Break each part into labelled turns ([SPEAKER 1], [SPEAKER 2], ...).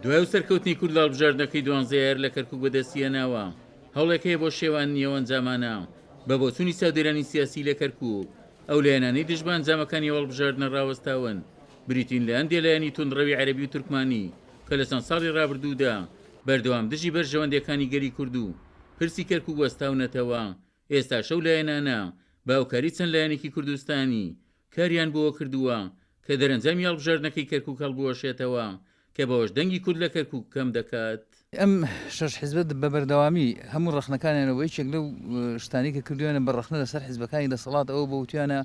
[SPEAKER 1] دوای ئەو سەرکەوتنەی کورد لە هەڵبژاردنەکەی دوانزەی ئایار لە کەرکوک بەدەستیهێناوە، هەوڵێک هەیە بۆ شێواندنی ئەو ئەنجامانە. بە بۆچوونی چاودێرانی سیاسی لە کەرکوک، ئەو لایەنانەی دژ بە ئەنجامەکانی ئەو هەڵبژاردنە ڕاوەستاون، بریتین لە هەندێ لایەنی توندڕەوی عەرەبی و تورکمانی کە لە چەند ساڵی ڕابردوودا بەردەوام دژی بەرژەوەندییەکانی گەلی کورد و پرسی کەرکوک وەستاونەتەوە، ئێستاش ئەو لایەنانە بە هاوکاری چەند لایەنێکی کوردستانی کاریان بۆوە کردووە کە دەرەنجامی هەڵبژاردنەکەی کەرکوک هەڵبوەشێتەوە کە بەوەش دەنگی کورد لە کەرکوک کەم دەکات.
[SPEAKER 2] ئەم شەش حزبە بە بەردەوامی هەموو ڕەخنەکانیان و یەکێک لەو شتانەی کە کردویانە بە ڕەخنە لەسەر حزبەکانی دەسەڵات ئەوە بۆ وتویانە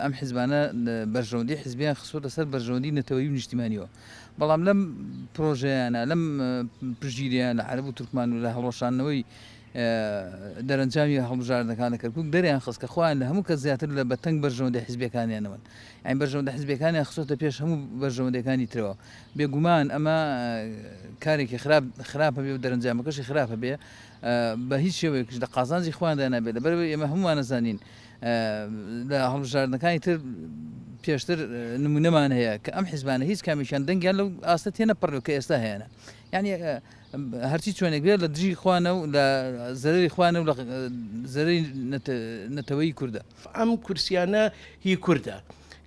[SPEAKER 2] ئەم حزبانە بەرژەوەندی حزبیان خستووەتە سەر بەرژەوەندی نەتەوەیی و نیشتیمانیەوە بەڵام لەم پرۆژەیانە لەم پشتگیریان لە عەرەب و تورکمان و لە هەڵوەشاندنەوەی دەرەنجامی هەڵبژاردنەکان لە کەرکوک دەریان خست کە خۆیان لە هەموو کەس زیاتر لە بەتەنگ بەرژەوەندی حزبیەکانیانەوەن یانی بەرژەوەندە حزبیەکانیان خستۆتە پێش هەموو بەرژەوەندیەکانی ترەوە بێگومان ئەمە کارێکی خراپ خراپە بێ و دەرەنجامەکەشی خراپە بێ بە هیچ شێوەیەکش لە قازانجی خۆیاندا نابێت لەبەرئەوەی ئێمە هەمووانەزانین لە هەڵبژاردنەکانی تر پێشتر نمونەمان هەیە کە ئەم حزبانە هیچ کامێکیان دەنگیان لەو ئاستە تێنەپەڕیوە کە ئێستا هەیەە یعنی هەرچی چۆنێک بێت لە دژی خوانە و لە زەرەری خوانە و لە زەرەری نەتەوەی کوردە.
[SPEAKER 3] ئەم کورسیانە هی کوردە.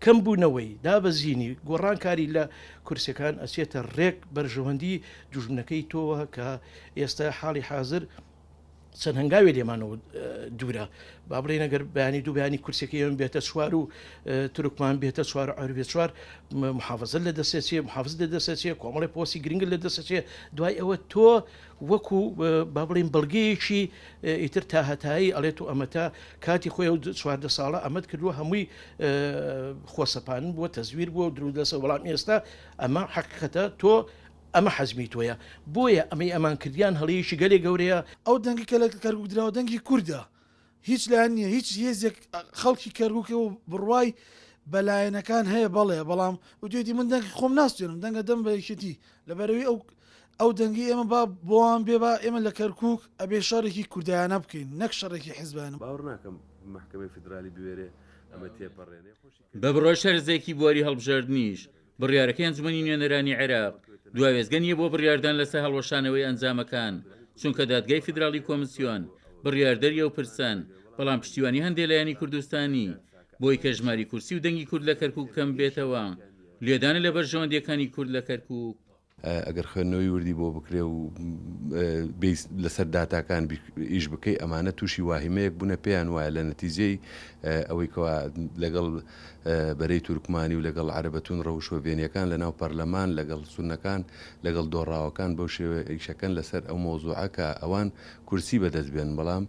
[SPEAKER 3] کەم بوونەوەی، دابەزینی، گۆڕانکاری لە کورسیەکان ئەچێتە ڕێک بەرژەوەندی دوژمنەکەی تۆوە کە ئێستا حاڵی حازر چەند هەنگاوێ لێمانەوە دوورە. با بڵێین ئەگەر بەیانی دوو بەیانی کورسیەکەی ئێمە بێتە چوار و تورکمان بێتە چوار و عەرەب بێتە چوار محافزە لە دەست ئەچێ محافز لە دەست ئەچێ کۆمەڵی پۆستی گرنگ لە دەست ئەچێ دوای ئەوە تۆ وەکو با بڵێین بەڵگەیەکی ئیتر تا هەتایی ئەڵێ تۆ ئەمە تا کاتی خۆی ئەو 14 ساڵە ئەمەت کردووە هەمووی خۆسەپانن بووە تەزویر بووە و درو لەسەر بەڵام ئێستا ئەمە حەقیقەتە تۆ ئەمە حەزمی تۆیە بۆیە ئەمەی ئەمان کردیان هەڵەیەکی گەلێ گەورەیە.
[SPEAKER 4] ئەو دەنگەی کە لە کەرکوک دراوە دەنگی کوردە هیچ لایەن نییە هیچ هێزێک خەڵکی کەرکوکە و بڕوای بە لایەنەکان هەیە بەڵێ بەڵام وتوێتی من دەنگی خۆم ناستێنم دەنگە دەم بە یەکێتی لەبەرەوەی ئەو ئەو دەنگی ئێمە با بۆوان بێ با ئێمە لە کەرکوک ئەبێ شەڕێکی کوردایانە بکەین نەک شەڕێکی حزبانە.
[SPEAKER 5] باوەڕ ناکەم مەحکەمەی فیدرالی بوێرێ ئەمە تێپەڕێنێ.
[SPEAKER 1] بە بڕوای شارەزایەکی بواری هەڵبژاردنیش، بڕیارەکەی ئەنجومەنی نوێنەرانی عێراق دوا وێستگە نییە بۆ بڕیاردان لەسەر هەڵوەشانەوەی ئەنجامەکان، چونکە دادگای فیدراڵی کۆمسیۆن بڕیاردەری ئەو پرسەن، بەڵام پشتیوانی هەندێ لایەنی کوردستانی بۆی کە ژماری کورسی و دەنگی کورد لە کەرکوک کەم بێتەوە، لێدانە لە بەرژەوەندییەکانی کورد لە کەرکوک.
[SPEAKER 5] ئەگەر خوێندنەوەی وردی بۆ بکرێ و بێی لەسەر داتاکان ئیش بکەی ئەمانە تووشی واهیمەیەک بوونە پێیان وایە لە نەتیجەی ئەوەی کەوا لەگەڵ بەرەی تورکمانی و لەگەڵ عەرەبە توندڕەو و شۆڤێنیەکان لەناو پەرلەمان لەگەڵ سوننەکان لەگەڵ دۆڕاوەکان بەو شێوە ئیشەکەن لەسەر ئەو مەوزوعە کە ئەوان کورسی بەدەست بێنن بەڵام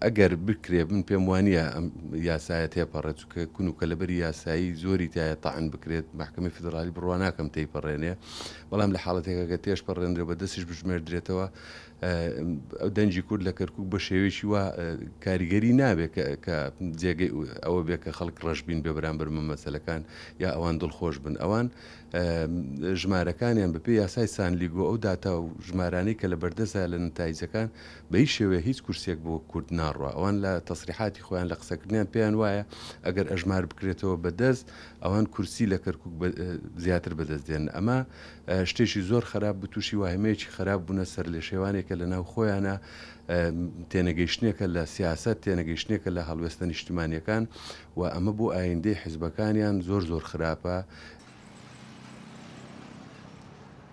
[SPEAKER 5] ئەگەر بکرێ من پێم وانییە ئەم یاسایە تێپەڕێت چونکە کون و کەلەبەری یاسایی زۆری تایە تەعن بکرێت مەحکەمەی فیدڕالی بڕوا ناکەم تێیپەڕێنێ بەڵام لە حاڵەتێکا کە تێشپەڕێنرێ بە دەستیش بژمێردرێتەوە ئەو دەنگی کورد لە کەرکوک بە شێوەیەکی وا کاریگەری نابێت کە جێگەی ئەوە بێ کە خەڵک ڕەشبین بێ بەرامبەر بە مەسەلەکان یا ئەوان دڵخۆش بن ئەوان ژمارەکانیان بەپێی یاسای سانلیگۆ ئەو داتا و ژمارانەی کە لە بەردەستە لە نەتایجەکان بە هیچ شێوەیەک هیچ کورسیەک بۆ کورد ناڕوا ئەوان لە تەسریحاتی خۆیان لە قسەکردنیان پێیان وایە ئەگەر ئەژمار بکرێتەوە بە دەست ئەوان کورسی لە کەرکوک زیاتر بەدەست دێنن ئەمە شتێکی زۆر خەراپ بوو تووشی واهمەیەکی خەراپ بوونە سەرلێشێوانێکە لە ناو خۆیانە تێنەگەیشتنێکە لە سیاسەت تێنەگەیشتنێکە لە هەڵوێستە نیشتیمانیەکان و ئەمە بۆ ئایندەی حزبەکانیان زۆر زۆر خراپە.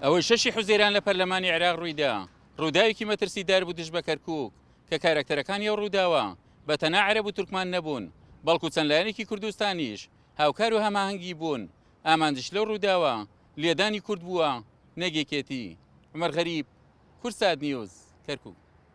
[SPEAKER 1] ئەوەی شەشی حوزەیران لە پەرلەمانی عێراق ڕوویدا، ڕووداوێکی مەترسیدار بوو دژ بە کەرکووک، کە کارەکتەرەکانی ئەو ڕووداوە بە تەنها عەرەب و تورکمان نەبوون، بەڵکو چەند لایەنێکی کوردستانیش هاوکار و هەماهەنگی بوون، ئامانجیش لەو ڕووداوە لێدانی کورد بووە نەک یەکێتی. عومەر غەریب، کوردسات نیوز، کەرکووک.